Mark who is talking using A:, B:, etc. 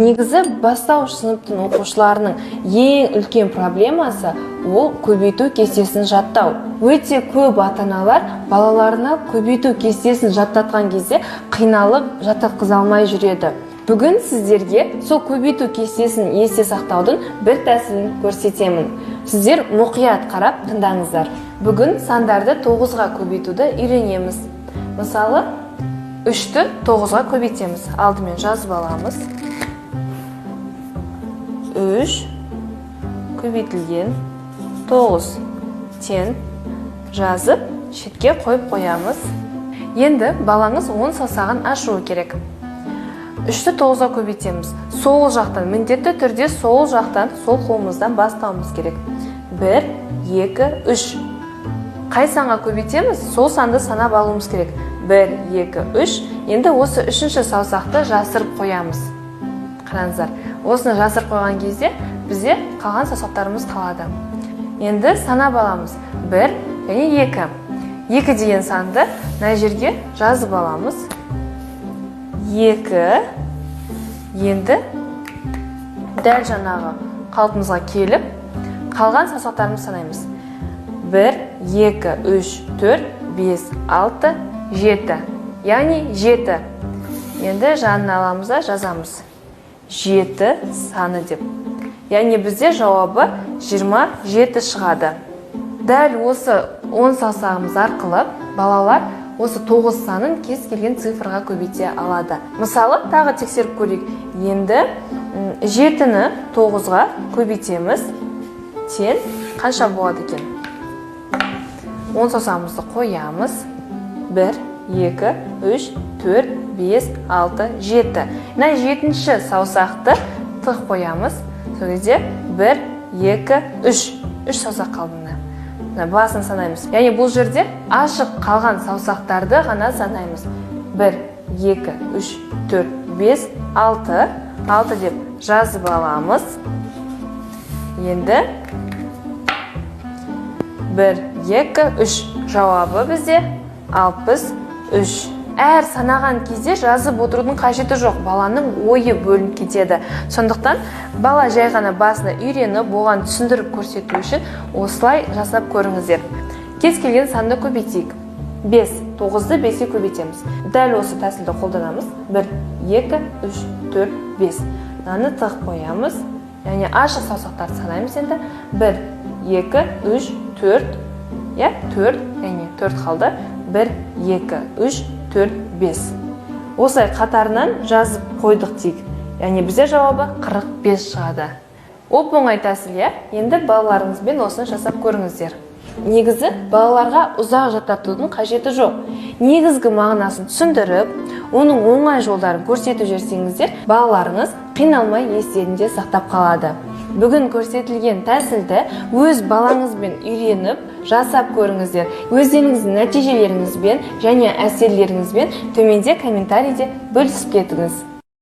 A: Негізі, бастауыш сыныптың оқушыларының ең үлкен проблемасы – ол көбейту кестесін жаттау. Өте көп ата аналар балаларына көбейту кестесін жаттатқан кезде қиналып, жаттатқыза алмай жүреді. Бүгін сіздерге сол көбейту кестесін есте сақтаудың бір тәсілін көрсетемін. Сіздер мұқият қарап тыңдаңыздар. Бүгін сандарды тоғызға көбейтуді үйренеміз. Мысалы, үшті тоғызға көбейтеміз. Алдымен жазып аламыз: 3 көбейтілген 9 тең. Жазып, шетке қойып қоямыз. Енді балаңыз оң саусағын ашуы керек. Үшті тоғызға көбейтеміз. Сол жақтан, міндетті түрде сол жақтан, сол қолымыздан бастауымыз керек. Бір, екі, үш. Қай санға көбейтеміз, сол санды санап алуымыз керек: бір, екі, үш. Енді осы үшінші саусақты жасырып қоямыз. Қараңыздар, осыны жасырып қойған кезде бізде қалған саусақтарымыз қалады. Енді санап аламыз: бір және екі. Екі деген санды мына жерге жазып аламыз: екі. Енді дәл жаңағы қалпымызға келіп, қалған саусақтарымызды санаймыз: бір, екі, үш, төрт, бес, алты, жеті, яғни жеті. Енді жанына аламыз да жазамыз жеті саны деп. Яғни бізде жауабы 27 шығады. Дәл осы оң саусағымыз арқылы балалар осы тоғыз санын кез келген цифрға көбейте алады. Мысалы, тағы тексеріп көрейік. Енді жетіні тоғызға көбейтеміз. Тең қанша болады екен? Оң саусағымызды қоямыз: бір, екі, үш, төрт, бес, алты, жеті. Мына жетінші саусақты тығып қоямыз. Сол кезде бір, екі, үш, үш саусақ қалды. Мына басын санаймыз, яғни бұл жерде ашық қалған саусақтарды ғана санаймыз: бір, екі, үш, төрт, бес, алты. Алты деп жазып аламыз. Енді бір, екі, үш. Жауабы бізде 63. Әр санаған кезде жазып отырудың қажеті жоқ, баланың ойы бөлініп кетеді. Сондықтан бала жай ғана басына үйреніп, оған түсіндіріп көрсету үшін осылай жасап көріңіздер. Кез келген санды көбейтейік: бес. Тоғызды беске көбейтеміз. Дәл осы тәсілді қолданамыз: бір, екі, үш, төрт, бес. Мынаны тығып қоямыз, яғни ашық саусақтарды санаймыз. Енді бір, екі, үш, төрт, иә, төрт, яғни төрт қалды: бір, екі, үш, төрт, бес. Осылай қатарынан жазып қойдық дейік. Яғни бізде жауабы 45 шығады. Оп оңай тәсіл, иә? Енді балаларыңызбен осыны жасап көріңіздер. Негізі, балаларға ұзақ жаттатудың қажеті жоқ. Негізгі мағынасын түсіндіріп, оның оңай жолдарын көрсетіп жіберсеңіздер, балаларыңыз қиналмай естерінде сақтап қалады. Бүгін көрсетілген тәсілді өз балаңызбен үйреніп, жасап көріңіздер. Өздеріңіздің нәтижелеріңізбен және әсерлеріңізбен төменде комментарийде бөлісіп кетіңіз.